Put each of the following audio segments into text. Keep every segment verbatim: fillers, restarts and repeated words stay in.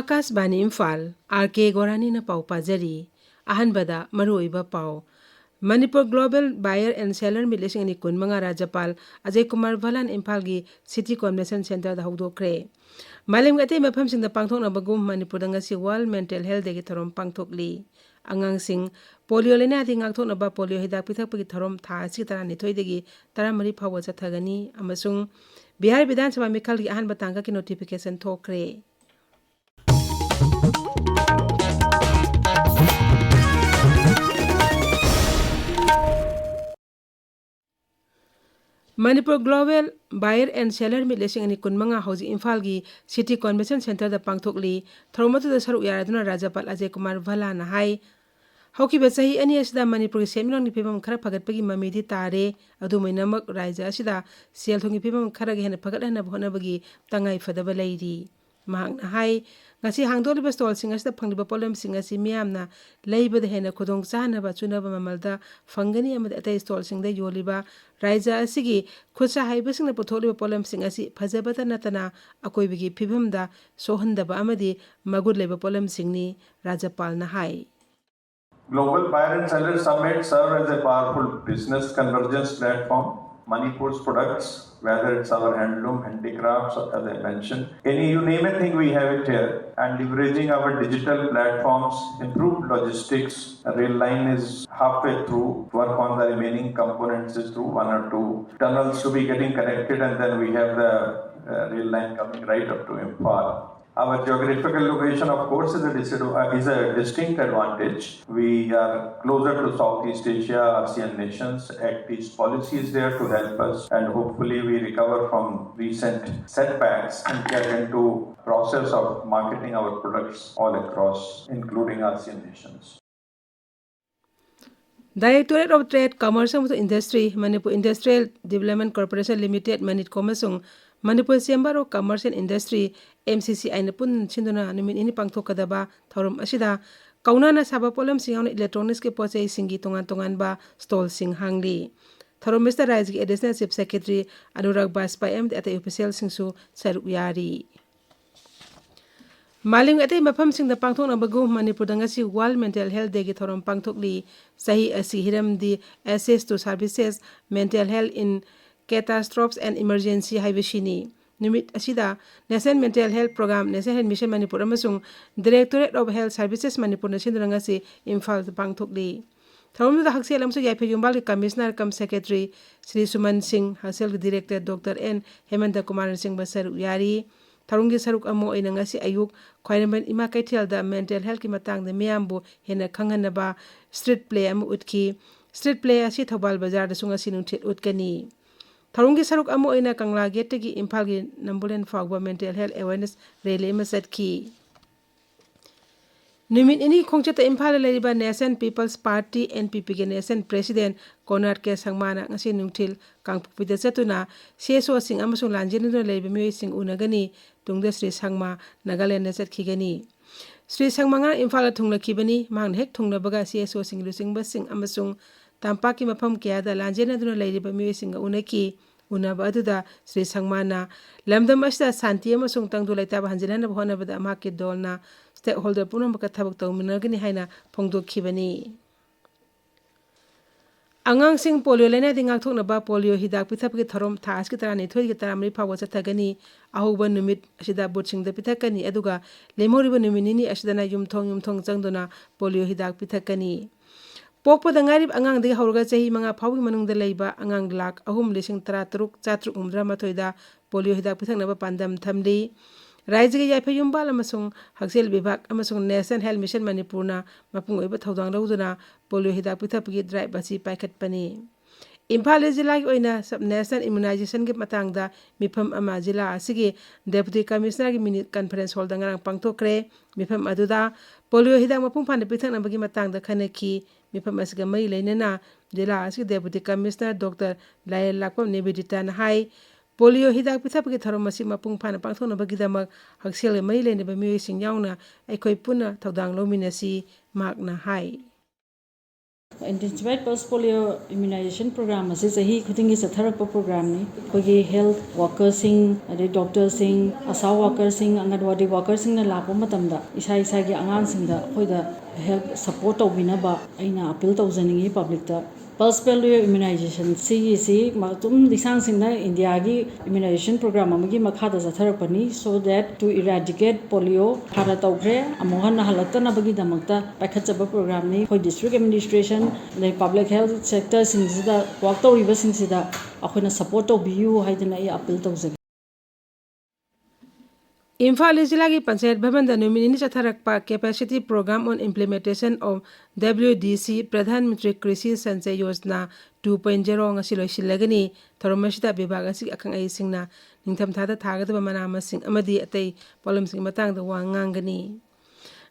ꯑꯥꯀꯥꯁꯕꯥꯅꯤ Imphal, R ꯀꯦ ꯒꯣꯔꯥꯅꯤꯅ ꯄꯥꯎ ꯄꯥꯖꯔꯤ꯫ ꯑꯍꯥꯟꯕꯗ ꯃꯔꯨꯑꯣꯏꯕ ꯄꯥꯎ꯫ Manipur Global Buyer and Seller Meet ꯂꯤꯁꯤꯡ ꯑꯅꯤ ꯀꯨꯟꯃꯉꯥ ꯔꯥꯖ꯭ꯌꯄꯥꯜ ꯑꯖꯌ ꯀꯨꯃꯥꯔ ꯚꯜꯂꯥꯟ ꯏꯝꯐꯥꯜꯒꯤ ꯁꯤꯇꯤ ꯀꯣꯟꯚꯦꯟꯁꯟ ꯁꯦꯟꯇꯔꯗ ꯍꯧꯗꯣꯛꯈ꯭ꯔꯦ꯫ ꯃꯥꯂꯦꯝꯒꯤ ꯑꯇꯩ ꯃꯐꯝꯁꯤꯡꯗ ꯄꯥꯡꯊꯣꯛꯅꯕꯒꯨꯝ ꯃꯅꯤꯄꯨꯔꯗ ꯉꯁꯤ World Mental Health Dayꯒꯤ ꯊꯧꯔꯝ ꯄꯥꯡꯊꯣꯛꯂꯤ꯫ ꯑꯉꯥꯡꯁꯤꯡ ꯄꯣꯂꯤꯑꯣ ꯂꯥꯏꯅꯥꯗꯒꯤ ꯉꯥꯛꯊꯣꯛꯅꯕ ꯄꯣꯂꯤꯑꯣ ꯍꯤꯗꯥꯛ ꯄꯤꯊꯛꯄꯒꯤ ꯊꯧꯔꯝ ꯊꯥ ꯑꯁꯤꯒꯤ ꯇꯔꯥꯅꯤꯊꯣꯏꯗꯒꯤ ꯇꯔꯥꯃꯔꯤ ꯐꯥꯎꯕ ꯆꯠꯊꯒꯅꯤ ꯑꯃꯁꯨꯡ ꯕꯤꯍꯥꯔ ꯕꯤꯙꯥꯟ ꯁꯚꯥ ꯃꯤꯈꯜꯒꯤ ꯑꯍꯥꯟꯕ ꯇꯥꯡꯀꯛꯀꯤ ꯅꯣꯇꯤꯐꯤꯀꯦꯁꯟ ꯊꯣꯛꯈ꯭ꯔꯦ꯫ Manipur Global Buyer and Seller Meet ꯂꯤꯁꯤꯡ ꯑꯅꯤ ꯀꯨꯟꯃꯉꯥ ꯍꯧꯖꯤꯛ ꯏꯝꯐꯥꯜꯒꯤ ꯁꯤꯇꯤ ꯀꯣꯟꯚꯦꯟꯁꯟ ꯁꯦꯟꯇꯔꯗ ꯄꯥꯡꯊꯣꯛꯂꯤ꯫ ꯊꯧꯔꯝ ꯑꯗꯨꯗ ꯁꯔꯨꯛ ꯌꯥꯔꯗꯨꯅ ꯔꯥꯖ꯭ꯌꯄꯥꯜ ꯑꯖꯌ ꯀꯨꯃꯥꯔ ꯚꯜꯂꯥꯅ ꯍꯥꯏ, ꯍꯧꯈꯤꯕ ꯆꯍꯤ ꯑꯅꯤ ꯑꯁꯤꯗ ꯃꯅꯤꯄꯨꯔꯒꯤ ꯁꯦꯟꯃꯤꯠꯂꯣꯟꯒꯤ ꯐꯤꯕꯝ ꯈꯔ ꯐꯒꯠꯄꯒꯤ ꯃꯃꯤꯗꯤ ꯇꯥꯔꯦ, ꯑꯗꯨꯝ ꯑꯣꯏꯅꯃꯛ ꯔꯥꯖ꯭ꯌ ꯑꯁꯤꯗ ꯁꯦꯜ ꯊꯨꯝꯒꯤ ꯐꯤꯕꯝ ꯈꯔꯒ ꯍꯦꯟꯅ ꯐꯒꯠꯍꯟꯅꯕ ꯍꯣꯠꯅꯕꯒꯤ ꯇꯉꯥꯏ ꯐꯗꯕ ꯂꯩꯔꯤ꯫ ꯃꯍꯥꯛꯅ ꯍꯥꯏ, ꯉꯁꯤ ꯍꯥꯡꯗꯣꯛꯂꯤꯕ ꯁ꯭ꯇꯣꯜꯁꯤꯡ ꯑꯁꯤꯗ ꯐꯪꯂꯤꯕ ꯄꯣꯠꯂꯝꯁꯤꯡ ꯑꯁꯤ ꯃꯤꯌꯥꯝꯅ ꯂꯩꯕꯗ ꯍꯦꯟꯅ ꯈꯨꯗꯣꯡ ꯆꯥꯍꯟꯅꯕ ꯑꯆꯨꯅꯕ ꯃꯃꯜꯗ ꯐꯪꯒꯅꯤ ꯑꯃꯗꯤ ꯑꯇꯩ ꯁ꯭ꯇꯣꯜꯁꯤꯡꯗ ꯌꯣꯜꯂꯤꯕ ꯔꯥꯖ꯭ꯌ ꯑꯁꯤꯒꯤ ꯈꯨꯠꯁꯥ ꯍꯩꯕꯁꯤꯡꯅ ꯄꯨꯊꯣꯛꯂꯤꯕ ꯄꯣꯠꯂꯝꯁꯤꯡ ꯑꯁꯤ ꯐꯖꯕꯇ ꯅꯠꯇꯅ ꯑꯀꯣꯏꯕꯒꯤ ꯐꯤꯕꯝꯗ ꯁꯣꯛꯍꯟꯗꯕ ꯑꯃꯗꯤ ꯃꯒꯨꯟ ꯂꯩꯕ ꯄꯣꯠꯂꯝꯁꯤꯡꯅꯤ, ꯔꯥꯖ꯭ꯌꯄꯥꯜꯅ ꯍꯥꯏ꯫ Global Buyer and Seller Summit serve as a powerful business convergence platform. Manipur's products, whether it's our handloom, handicrafts, or as I mentioned, any, you name a thing, we have it here. And leveraging our digital platforms, improved logistics, a rail line is halfway through. Work on the remaining components is through, one or two tunnels to be getting connected, and then we have the uh, rail line coming right up to Imphal. Our geographical location, of course, is a, disadv- uh, is a distinct advantage. We are closer to Southeast Asia, ASEAN nations. Act East policy is there to help us, and hopefully we recover from recent setbacks and get into process of marketing our products all across, including ASEAN nations. Directorate of Trade, Commerce ꯑꯃꯁꯨꯡ Industry, Manipur Industrial Development Corporation Limited, ꯃꯅꯤꯠꯀꯣ, ꯑꯃꯁꯨꯡ Manipur Chamber of Commerce and Industry, MCCIꯅ ꯄꯨꯟꯅ ꯁꯤꯟꯗꯨꯅ ꯅꯨꯃꯤꯠ ꯅꯤꯅꯤ ꯄꯥꯡꯊꯣꯛꯀꯗꯕ ꯊꯧꯔꯝ ꯑꯁꯤꯗ ꯀꯧꯅꯥꯅ ꯁꯥꯕ ꯄꯣꯠꯂꯝꯁꯤꯡ ꯌꯥꯎꯅ electronicsꯀꯤ ꯄꯣꯠ ꯆꯩꯁꯤꯡꯒꯤ ꯇꯣꯉꯥꯟ ꯇꯣꯉꯥꯟꯕ ꯁ꯭ꯇꯣꯜꯁꯤꯡ ꯍꯥꯡꯂꯤ꯫ ꯊꯧꯔꯝ ꯑꯁꯤꯗ ꯔꯥꯖ꯭ꯌꯒꯤ Additional Chief Secretary ꯑꯅꯨꯔꯥꯒ ꯕꯥꯖꯄꯥꯏ ꯑꯃꯗꯤ ꯑꯇꯩ ꯑꯣꯐꯤꯁꯤꯌꯦꯜꯁꯤꯡꯁꯨ ꯁꯔꯨꯛ ꯌꯥꯔꯤ꯫ ꯃꯥꯂꯦꯝꯒꯤ ꯑꯇꯩ ꯃꯐꯝꯁꯤꯡꯗ ꯄꯥꯡꯊꯣꯛꯅꯕꯒꯨꯝ ꯃꯅꯤꯄꯨꯔꯗ ꯉꯁꯤ World Mental Health Dayꯒꯤ ꯊꯧꯔꯝ ꯄꯥꯡꯊꯣꯛꯂꯤ꯫ ꯆꯍꯤ ꯑꯁꯤꯒꯤ ꯍꯤꯔꯝꯗꯤ Access to Services, Mental Health in Catastrophes and Emergency ꯍꯥꯏꯕꯁꯤꯅꯤ꯫ ꯅꯨꯃꯤꯠ ꯑꯁꯤꯗ National Mental Health Program, National Health Mission Manipur ꯑꯃꯁꯨꯡ Directorate of Health Services ꯃꯅꯤꯄꯨꯔꯅ ꯁꯤꯟꯗꯨꯅ ꯉꯁꯤ ꯏꯝꯐꯥꯜꯗ ꯄꯥꯡꯊꯣꯛꯂꯤ꯫ ꯊꯧꯔꯝꯗꯨꯗ ꯍꯛꯁꯦꯜ ꯑꯃꯁꯨꯡ ꯌꯥꯏꯐ ꯌꯨꯝꯕꯥꯜꯒꯤ Commissioner cum Secretary ꯁ꯭ꯔꯤ ꯁꯨꯃꯟ ꯁꯤꯡ, ꯍꯛꯁꯦꯜꯒꯤ Director ꯗꯣꯛꯇꯔ ꯑꯦꯟ ꯍꯦꯃꯟꯇ ꯀꯨꯃꯥꯔꯅꯆꯤꯡꯕ ꯁꯔꯨꯛ ꯌꯥꯔꯤ꯫ ꯊꯧꯔꯝꯒꯤ ꯁꯔꯨꯛ ꯑꯃ ꯑꯣꯏꯅ ꯉꯁꯤ ꯑꯌꯨꯛ ꯈ꯭ꯋꯥꯏꯔꯝꯕꯟ ꯏꯃꯥ ꯀꯩꯊꯦꯜꯗ mental healthꯀꯤ ꯃꯇꯥꯡꯗ ꯃꯤꯌꯥꯝꯕꯨ ꯍꯦꯟꯅ ꯈꯪꯍꯟꯅꯕ street play ꯑꯃ ꯎꯠꯈꯤ꯫ Street play ꯑꯁꯤ ꯊꯧꯕꯥꯜ ꯕꯖꯥꯔꯗꯁꯨ ꯉꯁꯤ ꯅꯨꯡꯊꯤꯜ ꯎꯠꯀꯅꯤ꯫ ꯊꯧꯔꯝꯒꯤ ꯁꯔꯨꯛ ꯑꯃ ꯑꯣꯏꯅ ꯀꯪꯂꯥ gateꯇꯒꯤ ꯏꯝꯐꯥꯜꯒꯤ ꯅꯝꯕꯣꯜ ꯐꯥꯎꯕ mental health awareness rally ꯑꯃ ꯆꯠꯈꯤ꯫ ꯅꯨꯃꯤꯠ ꯅꯤꯅꯤ ꯈꯣꯡꯆꯠꯇ ꯏꯝꯐꯥꯜꯗ ꯂꯩꯔꯤꯕ National People's Party, NPPꯒꯤ National President ꯀꯣꯅꯔꯥꯗ ꯀꯦ ꯁꯪꯃꯥꯅ ꯉꯁꯤ ꯅꯨꯡꯊꯤꯜ ꯀꯥꯡꯄꯣꯛꯄꯤꯗ ꯆꯠꯇꯨꯅ CSOꯁꯤꯡ ꯑꯃꯁꯨꯡ ꯂꯥꯟꯖꯦꯟꯅꯗꯨꯅ ꯂꯩꯔꯤꯕ ꯃꯤꯑꯣꯏꯁꯤꯡ ꯎꯅꯒꯅꯤ꯫ ꯇꯨꯡꯗ ꯁ꯭ꯔꯤ ꯁꯪꯃꯥ ꯅꯥꯒꯥꯂꯦꯟꯗ ꯆꯠꯈꯤꯒꯅꯤ꯫ ꯁ꯭ꯔꯤ ꯁꯪꯃꯥ ꯉꯔꯥꯡ ꯏꯝꯐꯥꯜꯗ ꯊꯨꯡꯂꯈꯤꯕꯅꯤ꯫ ꯃꯍꯥꯛꯅ ꯍꯦꯛ ꯊꯨꯡꯂꯕꯒ CSOꯁꯤꯡꯒꯤ ꯂꯨꯆꯤꯡꯕꯁꯤꯡ ꯑꯃꯁꯨꯡ ꯇꯝꯄꯥꯛꯀꯤ ꯃꯐꯝ ꯀꯌꯥꯗ ꯂꯥꯟꯖꯦꯟꯅꯗꯨꯅ ꯂꯩꯔꯤꯕ ꯃꯤꯑꯣꯏꯁꯤꯡꯒ ꯎꯅꯈꯤ꯫ ꯎꯅꯕ ꯑꯗꯨꯗ ꯁ꯭ꯔꯤ ꯁꯪꯃꯥꯅ ꯂꯝꯗꯝ ꯑꯁꯤꯗ ꯁꯥꯟꯇꯤ ꯑꯃꯁꯨꯡ ꯇꯪꯗꯨ ꯂꯩꯇꯥꯕ ꯍꯟꯖꯤꯜꯍꯟꯅꯕ ꯍꯣꯠꯅꯕꯗ ꯃꯍꯥꯛꯀꯤ ꯗꯣꯜꯅ stakeholder ꯄꯨꯝꯅꯃꯛꯀ ꯊꯕꯛ ꯇꯧꯃꯤꯟꯅꯒꯅꯤ ꯍꯥꯏꯅ ꯐꯣꯡꯗꯣꯛꯈꯤꯕꯅꯤ꯫ ꯑꯉꯥꯡꯁꯤꯡ polio ꯂꯥꯏꯅꯥꯗꯒꯤ ꯉꯥꯛꯊꯣꯛꯅꯕ polio ꯍꯤꯗꯥꯛ ꯄꯤꯊꯛꯄꯒꯤ ꯊꯧꯔꯝ ꯊꯥ ꯑꯁꯤꯒꯤ ꯇꯔꯥꯅꯤꯊꯣꯏꯗꯒꯤ ꯇꯔꯥꯃꯔꯤ ꯐꯥꯎꯕ ꯆꯠꯊꯒꯅꯤ꯫ ꯑꯍꯧꯕ ꯅꯨꯃꯤꯠ ꯑꯁꯤꯗ boothꯁꯤꯡꯗ ꯄꯤꯊꯛꯀꯅꯤ, ꯑꯗꯨꯒ ꯂꯦꯝꯍꯧꯔꯤꯕ ꯅꯨꯃꯤꯠ ꯅꯤꯅꯤ ꯑꯁꯤꯗꯅ ꯌꯨꯝꯊꯣꯡ ꯌꯨꯝꯊꯣꯡ ꯆꯪꯗꯨꯅ polio ꯍꯤꯗꯥꯛ ꯄꯤꯊꯛꯀꯅꯤ꯫ ꯄꯣꯛꯄꯗ ꯉꯥꯏꯔꯤꯕ ꯑꯉꯥꯡꯗꯒꯤ ꯍꯧꯔꯒ ꯆꯍꯤ ꯃꯉꯥ ꯐꯥꯎꯕꯒꯤ ꯃꯅꯨꯡꯗ ꯂꯩꯕ ꯑꯉꯥꯡ ꯂꯥꯈ ꯑꯍꯨꯝ ꯂꯤꯁꯤꯡ ꯇꯔꯥꯇꯔꯨꯛ ꯆꯥꯇ꯭ꯔꯨꯛ ꯍꯨꯝꯐꯨꯇꯔꯥ ꯃꯥꯊꯣꯏꯗ polio ꯍꯤꯗꯥꯛ ꯄꯤꯊꯛꯅꯕ ꯄꯥꯟꯗꯝ ꯊꯝꯂꯤ꯫ ꯔꯥꯏꯖ꯭ꯌꯒꯤ ꯌꯥꯏꯐ ꯌꯨꯝꯕꯥꯜ ꯑꯃꯁꯨꯡ ꯍꯛꯁꯦꯜ ꯚꯤꯚꯥꯒ ꯑꯃꯁꯨꯡ National Health Mission ꯃꯅꯤꯄꯨꯔꯅ ꯃꯄꯨꯡ ꯑꯣꯏꯕ ꯊꯧꯗꯥꯡ ꯂꯧꯗꯨꯅ polio ꯍꯤꯗꯥꯛ ꯄꯤꯊꯛꯄꯒꯤ drive ꯑꯁꯤ ꯄꯥꯏꯈꯠꯄꯅꯤ꯫ ꯏꯝꯐꯥꯜ East ꯖꯤꯂꯥꯒꯤ ꯑꯣꯏꯅ sub national immunizationꯒꯤ ꯃꯇꯥꯡꯗ ꯃꯤꯐꯝ ꯑꯃ ꯖꯤꯂꯥ ꯑꯁꯤꯒꯤ Deputy Commissionerꯒꯤ mini conference hallꯗ ꯉꯔꯥꯡ ꯄꯥꯡꯊꯣꯛꯈ꯭ꯔꯦ꯫ ꯃꯤꯐꯝ ꯑꯗꯨꯗ polio ꯍꯤꯗꯥꯛ ꯃꯄꯨꯡ ꯐꯥꯅ ꯄꯤꯊꯛꯅꯕꯒꯤ ꯃꯇꯥꯡꯗ ꯈꯟꯅꯈꯤ꯫ ꯃꯤꯐꯝ ꯑꯁꯤꯒ ꯃꯔꯤ ꯂꯩꯅꯅ ꯖꯤꯂꯥ ꯑꯁꯤꯒꯤ Deputy Commissioner ꯗꯣꯛꯇꯔ ꯂꯥꯏꯔꯦꯜꯂꯥꯛꯄꯝ ꯅꯤꯕꯦꯗꯤꯇꯥꯅ ꯍꯥꯏ, polio ꯍꯤꯗꯥꯛ ꯄꯤꯊꯛꯄꯒꯤ ꯊꯧꯔꯝ ꯑꯁꯤ ꯃꯄꯨꯡ ꯐꯥꯅ ꯄꯥꯡꯊꯣꯛꯅꯕꯒꯤꯗꯃꯛ ꯍꯛꯁꯦꯜꯒ ꯃꯔꯤ ꯂꯩꯅꯕ ꯃꯤꯑꯣꯏꯁꯤꯡ ꯌꯥꯎꯅ ꯑꯩꯈꯣꯏ ꯄꯨꯟꯅ ꯊꯧꯗꯥꯡ ꯂꯧꯃꯤꯟꯅꯁꯤ, ꯃꯍꯥꯛꯅ ꯍꯥꯏ꯫ Intensified Pulse Polio Immunization Program ꯑꯁꯤ ꯆꯍꯤ ꯈꯨꯗꯤꯡꯒꯤ ꯆꯠꯊꯔꯛꯄ programꯅꯤ꯫ ꯑꯩꯈꯣꯏꯒꯤ health workerꯁꯤꯡ, ꯑꯗꯩ doctorꯁꯤꯡ, ASHA workerꯁꯤꯡ, ꯑꯪꯒꯟꯋꯥꯗꯤ workerꯁꯤꯡꯅ ꯂꯥꯛꯄ ꯃꯇꯝꯗ ꯏꯁꯥ ꯏꯁꯥꯒꯤ ꯑꯉꯥꯡꯁꯤꯡꯗ ꯑꯩꯈꯣꯏꯗ help support ꯇꯧꯕꯤꯅꯕ ꯑꯩꯅ appeal ꯇꯧꯖꯅꯤꯡꯉꯤ publicꯇ꯫ Pulse Polio Immunization ꯁꯤꯒꯤꯁꯤ ꯑꯗꯨꯝ ꯂꯤꯁꯥꯡ ꯁꯤꯟꯅ ꯏꯟꯗꯤꯌꯥꯒꯤ immunization program ꯑꯃꯒꯤ ꯃꯈꯥꯗ ꯆꯠꯊꯔꯛꯄꯅꯤ꯫ So that to eradicate polio ꯍꯥꯟꯅ ꯇꯧꯈ꯭ꯔꯦ, ꯑꯃꯨꯛ ꯍꯟꯅ ꯍꯜꯂꯛꯇꯅꯕꯒꯤꯗꯃꯛꯇ ꯄꯥꯏꯈꯠꯆꯕ programꯅꯤ꯫ ꯑꯩꯈꯣꯏ district administration ꯑꯗꯩ public health sectorꯁꯤꯡꯁꯤꯗ work ꯇꯧꯔꯤꯕꯁꯤꯡꯁꯤꯗ ꯑꯩꯈꯣꯏꯅ support ꯇꯧꯕꯤꯌꯨ ꯍꯥꯏꯗꯅ ꯑꯩ appeal ꯇꯧꯖꯒꯦ꯫ ꯏꯝꯐꯥꯜ ꯏꯁ ꯖꯤꯂꯥꯒꯤ ꯄꯟꯆꯥꯌꯠ ꯚꯕꯟꯗ ꯅꯨꯃꯤꯠ ꯅꯤꯅꯤ ꯆꯠꯊꯔꯛꯄ Capacity Program on Implementation of W D C, Pradhan Mantri Krishi ꯁꯟꯆꯌ Yojana two point zero ꯉꯁꯤ ꯂꯣꯏꯁꯤꯜꯂꯒꯅꯤ꯫ ꯊꯧꯔꯝ ꯑꯁꯤꯗ ꯕꯤꯚꯥꯒ ꯑꯁꯤꯒꯤ ꯑꯈꯪ ꯑꯍꯩꯁꯤꯡꯅ ꯅꯤꯡꯊꯝꯊꯥꯗ ꯊꯥꯒꯗꯕ ꯃꯅꯥ ꯃꯁꯤꯡ ꯑꯃꯗꯤ ꯑꯇꯩ ꯄꯣꯠꯂꯝꯁꯤꯡꯒꯤ ꯃꯇꯥꯡꯗ ꯋꯥ ꯉꯥꯡꯒꯅꯤ꯫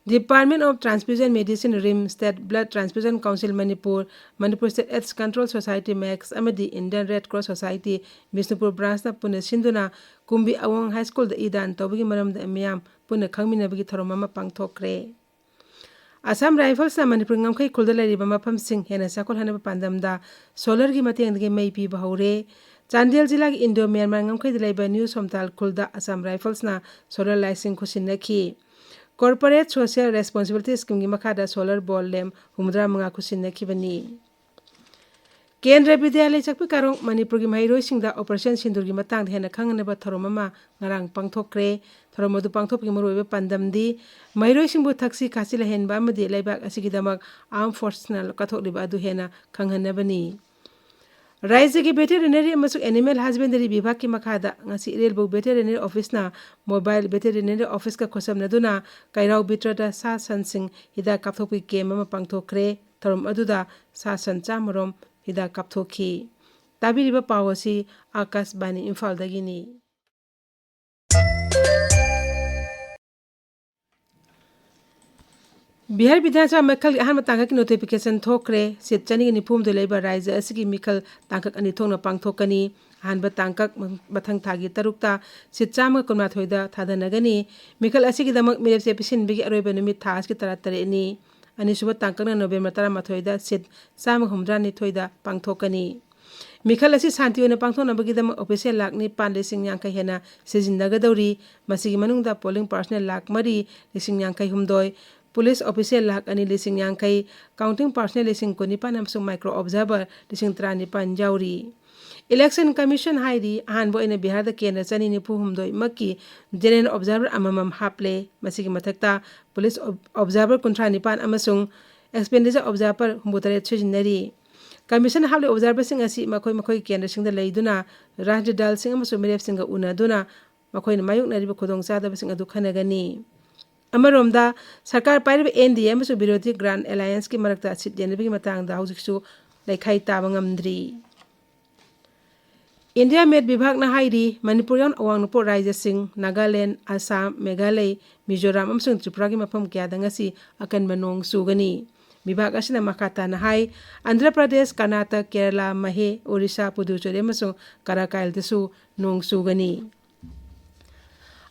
Department of Transfusion Medicine, RIMS, State Blood Transfusion Council Manipur, Manipur State AIDS Control Society, MACS, ꯑꯃꯗꯤ Indian Red Cross Society, Bishnupur branchꯅ ꯄꯨꯟꯅ ꯁꯤꯟꯗꯨꯅ ꯀꯨꯝꯕꯤ ꯑꯋꯥꯡ High Schoolꯗ ꯏ ꯗꯥꯟ ꯇꯧꯕꯒꯤ ꯃꯔꯝꯗ ꯃꯤꯌꯥꯝ ꯄꯨꯟꯅ ꯈꯪꯃꯤꯟꯅꯕꯒꯤ ꯊꯧꯔꯝ ꯑꯃ ꯄꯥꯡꯊꯣꯛꯈ꯭ꯔꯦ꯫ Assam Riflesꯅ ꯃꯅꯤꯄꯨꯔ ꯉꯝꯈꯩ ꯈꯨꯜꯗ ꯂꯩꯔꯤꯕ ꯃꯐꯝꯁꯤꯡ ꯍꯦꯟꯅ ꯆꯥꯎꯈꯠꯍꯟꯅꯕ ꯄꯥꯟꯗꯝꯗ solarꯒꯤ ꯃꯇꯦꯡꯗꯒꯤ ꯃꯩ ꯄꯤꯕ ꯍꯧꯔꯦ꯫ ꯆꯥꯟꯗꯦꯜ ꯖꯤꯂꯥꯒꯤ ꯏꯟꯗꯣ ꯃ꯭ꯌꯥꯟꯃꯥꯔ ꯉꯝꯈꯩꯗ ꯂꯩꯕ ꯅ꯭ꯌꯨ ꯁꯣꯝꯇꯥꯜ ꯈꯨꯜꯗ Assam Riflesꯅ solar lightꯁꯤꯡ ꯈꯨꯠꯁꯤꯟꯅꯈꯤ꯫ Corporate Social Responsibility Schemeꯒꯤ ꯃꯈꯥꯗ solar bulb lamp ꯍꯨꯝꯐꯨꯇꯔꯥ ꯃꯉꯥ ꯈꯨꯠꯁꯤꯟꯅꯈꯤꯕꯅꯤ꯫ ꯀꯦꯟꯗ꯭ꯔ ꯕꯤꯗ꯭ꯌꯥꯂꯌ ꯆꯥꯛꯄꯤ ꯀꯥꯔꯣꯡ ꯃꯅꯤꯄꯨꯔꯒꯤ ꯃꯍꯩꯔꯣꯏꯁꯤꯡꯗ Operation ꯁꯤꯟꯗꯨꯔꯒꯤ ꯃꯇꯥꯡꯗ ꯍꯦꯟꯅ ꯈꯪꯍꯟꯅꯕ ꯊꯧꯔꯝ ꯑꯃ ꯉꯔꯥꯡ ꯄꯥꯡꯊꯣꯛꯈ꯭ꯔꯦ꯫ ꯊꯧꯔꯝ ꯑꯗꯨ ꯄꯥꯡꯊꯣꯛꯄꯒꯤ ꯃꯔꯨꯑꯣꯏꯕ ꯄꯥꯟꯗꯝꯗꯤ ꯃꯍꯩꯔꯣꯏꯁꯤꯡꯕꯨ ꯊꯛꯁꯤ ꯈꯥꯁꯤ ꯂꯩꯍꯟꯕ ꯑꯃꯗꯤ ꯂꯩꯕꯥꯛ ꯑꯁꯤꯒꯤꯗꯃꯛ Armed Forcesꯅ ꯀꯠꯊꯣꯛꯂꯤꯕ ꯑꯗꯨ ꯍꯦꯟꯅ ꯈꯪꯍꯟꯅꯕꯅꯤ꯫ ꯔꯥꯖ꯭ꯌꯒꯤ Veterinary ꯑꯃꯁꯨꯡ Animal Husbandry ꯕꯤꯚꯥꯒꯀꯤ ꯃꯈꯥꯗ ꯉꯁꯤ ꯏꯔꯦꯜꯕꯨ Veterinary Officeꯅ Mobile Veterinary Officeꯀ ꯈꯨꯠꯁꯝꯅꯗꯨꯅ ꯀꯩꯔꯥꯎ ꯕꯤꯇ꯭ꯔꯗ ꯁꯥ ꯁꯟꯁꯤꯡ ꯍꯤꯗꯥꯛ ꯀꯥꯞꯊꯣꯛꯄꯒꯤ camp ꯑꯃ ꯄꯥꯡꯊꯣꯛꯈ꯭ꯔꯦ꯫ ꯊꯧꯔꯝ ꯑꯗꯨꯗ ꯁꯥ ꯁꯟ ꯆꯥꯝꯃꯔꯣꯝ ꯍꯤꯗꯥꯛ ꯀꯥꯞꯊꯣꯛꯈꯤ꯫ ꯇꯥꯕꯤꯔꯤꯕ ꯄꯥꯎ ꯑꯁꯤ ꯑꯥꯀꯥꯁꯕꯥꯅꯤ ꯏꯝꯐꯥꯜꯗꯒꯤꯅꯤ꯫ ꯕꯤꯍꯥꯔ ꯕꯤꯙꯥꯟ ꯁꯚꯥ ꯃꯤꯈꯜꯒꯤ ꯑꯍꯥꯟꯕ ꯇꯥꯡꯀꯛꯀꯤ notification ꯊꯣꯛꯈ꯭ꯔꯦ꯫ Seat ꯆꯅꯤꯒ ꯅꯤꯐꯨ ꯍꯨꯝꯗꯣꯏ ꯂꯩꯕ ꯔꯥꯖ꯭ꯌ ꯑꯁꯤꯒꯤ ꯃꯤꯈꯜ ꯇꯥꯡꯀꯛ ꯑꯅꯤ ꯊꯣꯛꯅ ꯄꯥꯡꯊꯣꯛꯀꯅꯤ꯫ ꯑꯍꯥꯟꯕ ꯇꯥꯡꯀꯛ ꯃꯊꯪ ꯊꯥꯒꯤ ꯇꯔꯨꯛꯇ seat ꯆꯥꯝꯃꯒ ꯀꯨꯟꯃꯥꯊꯣꯏꯗ ꯊꯥꯗꯅꯒꯅꯤ꯫ ꯃꯤꯈꯜ ꯑꯁꯤꯒꯤꯗꯃꯛ ꯃꯤꯔꯦꯞꯆꯦ ꯄꯤꯁꯤꯟꯕꯒꯤ ꯑꯔꯣꯏꯕ ꯅꯨꯃꯤꯠ ꯊꯥ ꯑꯁꯤꯒꯤ ꯇꯔꯥꯇꯔꯦꯠꯅꯤ꯫ ꯑꯅꯤꯁꯨꯕ ꯇꯥꯡꯀꯛꯅ ꯅꯣꯕꯦꯝꯕꯔ ꯇꯔꯥꯃꯥꯊꯣꯏꯗ ꯁꯤꯠ ꯆꯥꯝꯃ ꯍꯨꯝꯗ꯭ꯔꯥꯅꯤꯊꯣꯏꯗ ꯄꯥꯡꯊꯣꯛꯀꯅꯤ꯫ ꯃꯤꯈꯜ ꯑꯁꯤ ꯁꯥꯟꯇꯤ ꯑꯣꯏꯅ ꯄꯥꯡꯊꯣꯛꯅꯕꯒꯤꯗꯃꯛ ꯑꯣꯐꯤꯁꯤꯌꯦꯜ ꯂꯥꯛ ꯅꯤꯄꯥꯟ ꯂꯤꯁꯤꯡ ꯌꯥꯡꯈꯩ ꯍꯦꯟꯅ ꯁꯤꯖꯤꯟꯅꯒꯗꯧꯔꯤ꯫ ꯃꯁꯤꯒꯤ ꯃꯅꯨꯡꯗ ꯄꯣꯂꯤꯡ ꯄꯥꯔꯁꯅꯦꯜ ꯂꯥꯛ ꯃꯔꯤ ꯂꯤꯁꯤꯡ ꯌꯥꯡꯈꯩ ꯍꯨꯝꯗꯣꯏ, ꯄꯨꯂꯤꯁ ꯑꯣꯐꯤꯁꯤꯌꯦꯜ ꯂꯥꯛ ꯑꯅꯤ ꯂꯤꯁꯤꯡ ꯌꯥꯡꯈꯩ, ꯀꯥꯎꯟꯇꯤꯡ ꯄꯥꯔꯁꯅꯦꯜ ꯂꯤꯁꯤꯡ ꯀꯨꯟꯅꯤꯄꯥꯟ ꯑꯃꯁꯨꯡ ꯃꯥꯏꯀ꯭ꯔꯣ ꯑꯣꯕꯖꯥꯔꯚꯔ ꯂꯤꯁꯤꯡ ꯇꯔꯥꯅꯤꯄꯥꯟ ꯌꯥꯎꯔꯤ꯫ ꯏꯂꯦꯛꯁꯟ ꯀꯃꯤꯁꯟ ꯍꯥꯏꯔꯤ, ꯑꯍꯥꯟꯕ ꯑꯣꯏꯅ ꯕꯤꯍꯥꯔꯗ ꯀꯦꯟꯗ꯭ꯔ ꯆꯅꯤ ꯅꯤꯐꯨ ꯍꯨꯝꯗꯣꯏꯃꯛꯀꯤ ꯖꯦꯅꯔꯦꯜ ꯑꯣꯕꯖꯥꯔꯚꯔ ꯑꯃꯃꯝ ꯍꯥꯞꯂꯦ꯫ ꯃꯁꯤꯒꯤ ꯃꯊꯛꯇ ꯄꯨꯂꯤꯁ ꯑꯣꯕ-, ꯑꯣꯕꯖꯥꯔꯚꯔ ꯀꯨꯟꯊ꯭ꯔꯥ ꯅꯤꯄꯥꯟ ꯑꯃꯁꯨꯡ ꯑꯦꯛꯁꯄꯦꯟꯗꯤꯆꯔ ꯑꯣꯕꯖꯥꯔꯚꯔ ꯍꯨꯝꯐꯨꯇꯔꯦꯠ ꯁꯤꯖꯤꯟꯅꯔꯤ꯫ ꯀꯃꯤꯁꯟꯅ ꯍꯥꯞꯂꯤꯕ ꯑꯣꯕꯖꯥꯔꯚꯔꯁꯤꯡ ꯑꯁꯤ ꯃꯈꯣꯏ ꯃꯈꯣꯏꯒꯤ ꯀꯦꯟꯗ꯭ꯔꯁꯤꯡꯗ ꯂꯩꯗꯨꯅ ꯔꯥꯖꯅꯤꯇꯤ ꯗꯜꯁꯤꯡ ꯑꯃꯁꯨꯡ ꯃꯤꯔꯦꯞꯁꯤꯡꯒ ꯎꯅꯗꯨꯅ ꯃꯈꯣꯏꯅ ꯃꯥꯌꯣꯛꯅꯔꯤꯕ ꯈꯨꯗꯣꯡꯆꯥꯗꯕꯁꯤꯡ ꯑꯗꯨ ꯈꯟꯅꯒꯅꯤ꯫ ꯑꯃꯔꯣꯝꯗ, ꯁꯔꯀꯥꯔ ꯄꯥꯏꯔꯤꯕ ꯑꯦꯟ ꯗꯤ ꯑꯦ ꯑꯃꯁꯨꯡ ꯕꯤꯔꯣꯙꯤ ꯒ꯭ꯔꯥꯟ ꯑꯦꯂꯥꯌꯟꯁꯀꯤ ꯃꯔꯛꯇ ꯁꯤꯠ ꯌꯦꯟꯅꯕꯒꯤ ꯃꯇꯥꯡꯗ ꯍꯧꯖꯤꯛꯁꯨ ꯂꯩꯈꯥꯏ ꯇꯥꯕ ꯉꯝꯗ꯭ꯔꯤ꯫ ꯏꯟꯗꯤꯌꯥ ꯃꯦꯠ ꯕꯤꯚꯥꯒꯅ ꯍꯥꯏꯔꯤ, ꯃꯅꯤꯄꯨꯔ ꯌꯥꯎꯅ ꯑꯋꯥꯡ ꯅꯣꯡꯄꯣꯛ ꯔꯥꯖ꯭ꯌꯁꯤꯡ, ꯅꯥꯒꯥꯂꯦꯟ, ꯑꯁꯥꯝ, ꯃꯦꯘꯥꯂꯩ, ꯃꯤꯖꯣꯔꯥꯝ ꯑꯃꯁꯨꯡ ꯇ꯭ꯔꯤꯄꯨꯔꯥꯒꯤ ꯃꯐꯝ ꯀꯌꯥꯗ ꯉꯁꯤ ꯑꯀꯟꯕ ꯅꯣꯡ ꯆꯨꯒꯅꯤ꯫ ꯕꯤꯚꯥꯒ ꯑꯁꯤꯅ ꯃꯈꯥ ꯇꯥꯅ ꯍꯥꯏ, ꯑꯟꯙ꯭ꯔ ꯄ꯭ꯔꯗꯦꯁ, ꯀꯔꯅꯥꯇꯛ, ꯀꯦꯔꯂꯥ, ꯃꯍꯦ, ꯑꯣꯔꯤꯁꯥ, ꯄꯨꯗꯨꯆꯦꯔꯤ ꯑꯃꯁꯨꯡ ꯀꯔꯥꯀꯥꯏꯜꯗꯁꯨ ꯅꯣꯡ ꯆꯨꯒꯅꯤ꯫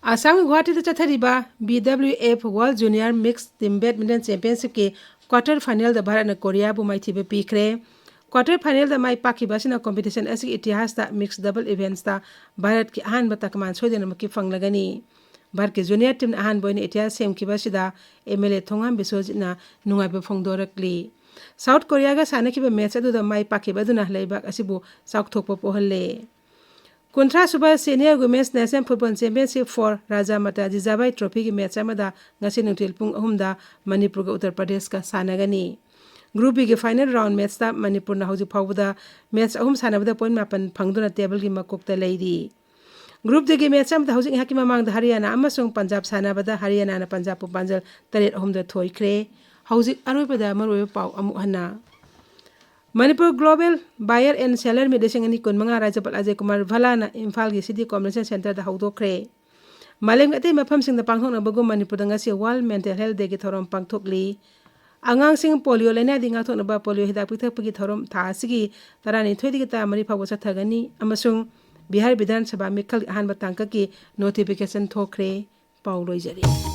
ꯑꯁꯥꯝꯒꯤ ꯒꯨꯋꯥꯍꯥꯇꯤꯗ ꯆꯠꯊꯔꯤꯕ B W F world junior mixed team badminton ꯆꯦꯝꯄꯤꯌꯟꯁꯤꯞꯀꯤ ꯀ꯭ꯋꯥꯔꯇꯔ ꯐꯥꯏꯅꯦꯜꯗ ꯚꯥꯔꯠꯅ ꯀꯣꯔꯤꯌꯥꯕꯨ ꯃꯥꯏꯊꯤꯕ ꯄꯤꯈ꯭ꯔꯦ꯫ ꯀ꯭ꯋꯥꯔꯇꯔ ꯐꯥꯏꯅꯦꯜꯗ ꯃꯥꯏ ꯄꯥꯛꯈꯤꯕ ꯑꯁꯤꯅ ꯀꯝꯄꯤꯇꯤꯁꯟ ꯑꯁꯤꯒꯤ ꯏꯇꯤꯍꯥꯁꯇ ꯃꯤꯛꯁ ꯗꯕꯜ ꯏꯚꯦꯟꯠꯁꯇ ꯚꯥꯔꯠꯀꯤ ꯑꯍꯥꯟꯕ ꯇꯀꯃꯥꯟ ꯁꯣꯏꯗꯅꯃꯛꯀꯤ ꯐꯪꯂꯒꯅꯤ꯫ ꯚꯥꯔꯠꯀꯤ ꯖꯨꯅꯤꯌꯔ ꯇꯤꯝꯅ ꯑꯍꯥꯟꯕ ꯑꯣꯏꯅ ꯏꯇꯤꯍꯥꯁ ꯁꯦꯝꯈꯤꯕ ꯑꯁꯤꯗ ꯑꯦꯝ ꯑꯦꯜ ꯑꯦ ꯊꯣꯉꯥꯝ ꯕꯤꯁ꯭ꯋꯖꯤꯠꯅ ꯅꯨꯡꯉꯥꯏꯕ ꯐꯣꯡꯗꯣꯔꯛꯂꯤ꯫ ꯁꯥꯎꯠ ꯀꯣꯔꯤꯌꯥꯒ ꯁꯥꯟꯅꯈꯤꯕ ꯃꯦꯠꯆ ꯑꯗꯨꯗ ꯃꯥꯏ ꯄꯥꯛꯈꯤꯕ ꯑꯗꯨꯅ ꯂꯩꯕꯥꯛ ꯑꯁꯤꯕꯨ ꯆꯥꯎꯊꯣꯛꯄ ꯄꯣꯛꯍꯜꯂꯦ꯫ ꯀꯨꯟꯊ꯭ꯔꯥ ꯁꯨꯕ senior women's national football championship for Rajmata Jijabai ꯇ꯭ꯔꯣꯐꯤꯒꯤ match ꯑꯃꯗ ꯉꯁꯤ ꯅꯨꯡꯊꯤꯜ ꯄꯨꯡ ꯑꯍꯨꯝꯗ ꯃꯅꯤꯄꯨꯔꯒ ꯎꯠꯇꯔ ꯄ꯭ꯔꯗꯦꯁꯀ ꯁꯥꯟꯅꯒꯅꯤ꯫ ꯒ꯭ꯔꯨꯞ ꯕꯤꯒꯤ ꯐꯥꯏꯅꯦꯜ ꯔꯥꯎꯟ ꯃꯦꯠꯆꯇ ꯃꯅꯤꯄꯨꯔꯅ ꯍꯧꯖꯤꯛ ꯐꯥꯎꯕꯗ ꯃꯦꯠꯆ ꯑꯍꯨꯝ ꯁꯥꯟꯅꯕꯗ ꯄꯣꯏꯟ ꯃꯥꯄꯟ ꯐꯪꯗꯨꯅ ꯇꯦꯕꯜꯒꯤ ꯃꯀꯣꯛꯇ ꯂꯩꯔꯤ꯫ ꯒ꯭ꯔꯨꯞ ꯗꯤꯒꯤ ꯃꯦꯠꯆ ꯑꯃꯗ ꯍꯧꯖꯤꯛ ꯉꯥꯏꯍꯥꯛꯀꯤ ꯃꯃꯥꯡꯗ ꯍꯔꯤꯌꯥꯅꯥ ꯑꯃꯁꯨꯡ ꯄꯟꯖꯥꯕ ꯁꯥꯟꯅꯕꯗ ꯍꯔꯤꯌꯥꯅꯥꯅ ꯄꯟꯖꯥꯕꯄꯨ ꯄꯥꯟꯖꯜ ꯇꯔꯦꯠ ꯑꯍꯨꯝꯗ ꯊꯣꯏꯈ꯭ꯔꯦ꯫ ꯍꯧꯖꯤꯛ ꯑꯔꯣꯏꯕꯗ ꯃꯔꯨꯑꯣꯏꯕ ꯄꯥꯎ ꯑꯃꯨꯛ ꯍꯟꯅ꯫ ꯃꯅꯤꯄꯨꯔ ꯒ꯭ꯂꯣꯕꯦꯜ ꯕꯥꯌꯔ ꯑꯦꯟ ꯁꯦꯂꯔ ꯃꯤꯠ ꯂꯤꯁꯤꯡ ꯑꯅꯤ ꯀꯨꯟꯃꯉꯥ ꯔꯥꯖ꯭ꯌꯄꯥꯜ ꯑꯖꯌ ꯀꯨꯃꯥꯔ ꯚꯜꯂꯥꯅ ꯏꯝꯐꯥꯜꯒꯤ ꯁꯤꯇꯤ ꯀꯣꯟꯚꯦꯟꯁꯟ ꯁꯦꯟꯇꯔꯗ ꯍꯧꯗꯣꯛꯈ꯭ꯔꯦ꯫ ꯃꯥꯂꯦꯝꯒꯤ ꯑꯇꯩ ꯃꯐꯝꯁꯤꯡꯗ ꯄꯥꯡꯊꯣꯛꯅꯕꯒꯨꯝ ꯃꯅꯤꯄꯨꯔꯗ ꯉꯁꯤ ꯋꯥꯔꯜ ꯃꯦꯟꯇꯦꯜ ꯍꯦꯜꯊ ꯗꯦꯒꯤ ꯊꯧꯔꯝ ꯄꯥꯡꯊꯣꯛꯂꯤ꯫ ꯑꯉꯥꯡꯁꯤꯡ ꯄꯣꯂꯤꯑꯣ ꯂꯥꯏꯅꯥꯗꯒꯤ ꯉꯥꯛꯊꯣꯛꯅꯕ ꯄꯣꯂꯤꯑꯣ ꯍꯤꯗꯥꯛ ꯄꯤꯊꯛꯄꯒꯤ ꯊꯧꯔꯝ ꯊꯥ ꯑꯁꯤꯒꯤ ꯇꯔꯥꯅꯤꯊꯣꯏꯗꯒꯤ ꯇꯔꯥꯃꯔꯤ ꯐꯥꯎꯕ ꯆꯠꯊꯒꯅꯤ ꯑꯃꯁꯨꯡ ꯕꯤꯍꯥꯔ ꯕꯤꯙꯥꯟ ꯁꯚꯥ ꯃꯤꯈꯜꯒꯤ ꯑꯍꯥꯟꯕ ꯇꯥꯡꯀꯛꯀꯤ ꯅꯣꯇꯤꯐꯤꯀꯦꯁꯟ ꯊꯣꯛꯈ꯭ꯔꯦ꯫ ꯄꯥꯎ ꯂꯣꯏꯖꯔꯦ꯫